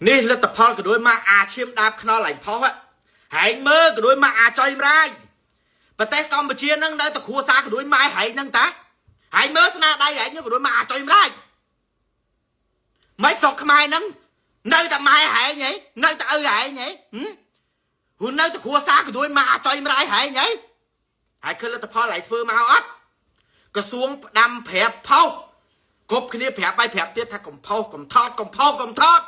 នេះលទ្ធផលក៏ដូចមកអាឈាមដាបខ្នល់ឯងផុសហែងមើលក៏ដូចមកអាចុយម្រាយប្រទេសកម្ពុជានឹងនៅតែគ្រួសារក៏ដូចម៉ែហែងហ្នឹងតាហែងមើលស្នាដៃហែងក៏ដូចមកអាចុយម្រាយមិនស្រុកខ្មែរហ្នឹងនៅតែម៉ែហែងហីនៅតែឪហែងហីហ៊ូននៅតែគ្រួសារក៏ដូចមកអាចុយម្រាយហែងហីហើយឃើញលទ្ធផលហែងធ្វើមកអត់ក្រសួងផ្ដាំប្រាប់ផុសគ្រប់គ្នាប្រាប់ឲ្យប្រាប់ទៀតថាកំផុសកំថតកំផុសកំថត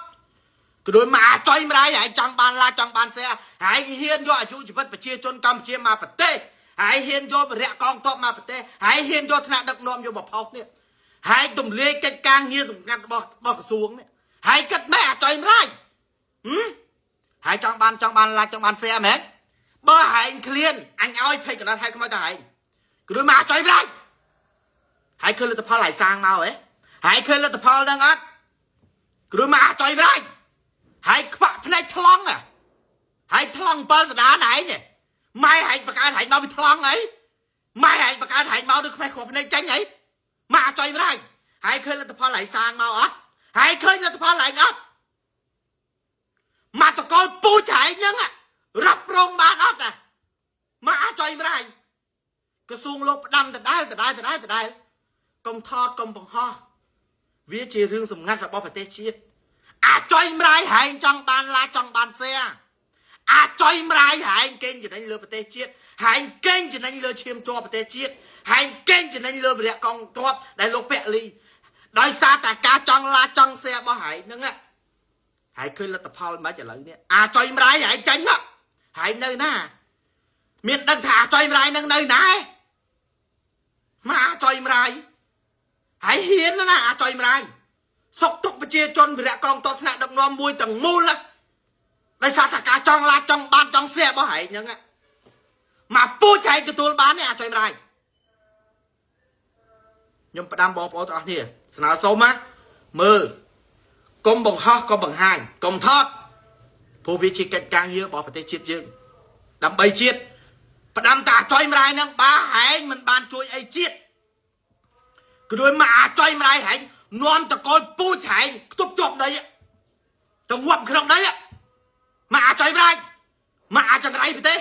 ក៏ដូចមកអាចុយម្រាយហែងចង់បានឡាចង់បានសែហែងហ៊ានយកអាយុជីវិតប្រជាជនកម្ពុជាមកប្រទេសហែងហ៊ានយកវរៈកងទ័ពមកប្រទេសហែងហ៊ានយកថ្នាក់ដឹកនាំយកមកផុសនេះហែងទម្លាយកិច្ចការងារសម្ងាត់របស់ក្រសួងនេះហែងគិតម៉េចអាចុយម្រាយហែងចង់បានឡាចង់បានសែមែនបើហែងឃ្លានអញឲ្យភ័យកណ្ដាលហែងខ្មោចទៅហែងក៏ដូចមកអាចុយម្រាយហែងឃើញលទ្ធផលហែងសាងមកហ៎ហែងឃើញលទ្ធផលហ្នឹងអត់ក៏ដូចមកអាចុយម្រាយហើយខ្វាក់ភ្នែកថ្លង់ហើយថ្លង់7សដានឯងម៉ែហែងបកើតហែងមកពីថ្លង់អីម៉ែហែងបកើតហែងមកដូចខ្វេះគ្រាប់ភ្នែកចាញ់អីមកអាចុយម្រាយហើយឃើញលទ្ធផលហែងសាងមកអត់ហើយឃើញលទ្ធផលហែងអត់មកតកលពូជហែងហ្នឹងរាប់រងបានអត់ណាមកអាចុយម្រាយក្រសួងលោកផ្ដាំដដែលដដែលដដែលដដែលកុំថតកុំបង្ហោះវាជារឿងសម្ងាត់របស់ប្រទេសជាតិអាចុយម្រាយហែងចង់បានឡាចង់បានសែអាចុយម្រាយហែងកេងចំណេញលើប្រទេសជាតិហែងកេងចំណេញលើឈាមជ័រប្រទេសជាតិហែងកេងចំណេញលើវរៈកងទ័ពដែលលោកពាក់លីដោយសារតែការចង់ឡាចង់សែរបស់ហែងហ្នឹងហែងឃើញលទ្ធផលមិនឥឡូវនេះអាចុយម្រាយហែងចាញ់មកហែងនៅណាមានដឹងថាអាចុយម្រាយនឹងនៅណាមកអាចុយម្រាយហែងហ៊ានណាអាចុយម្រាយសុកទុកប្រជាជនវិរៈកងទ័ពថ្នាក់ដឹកនាំមួយទាំងមូលដោយសារតែការចង់ឡាចង់បានចង់សែរបស់ហែងហ្នឹងមកពូជហែងទទួលបាននេះអាចុយម្រាយខ្ញុំផ្ដាំបងប្អូនទាំងអស់គ្នាស្នើសុំណាមើលកុំបង្ហោះកុំបង្ហាញកុំថតព្រោះវាជាកិច្ចការងាររបស់ប្រទេសជាតិយើងដើម្បីជាតិផ្ដាំតាអាចុយម្រាយហ្នឹងបើហែងមិនបានជួយអីជាតិគឺដូចមកអាចុយម្រាយហែងនាំតកូលពូជហែងខ្ទប់ជាប់ដីទៅងាប់ក្នុងដីមកអាចុយម្រាយមកអាចចង្រៃប្រទេស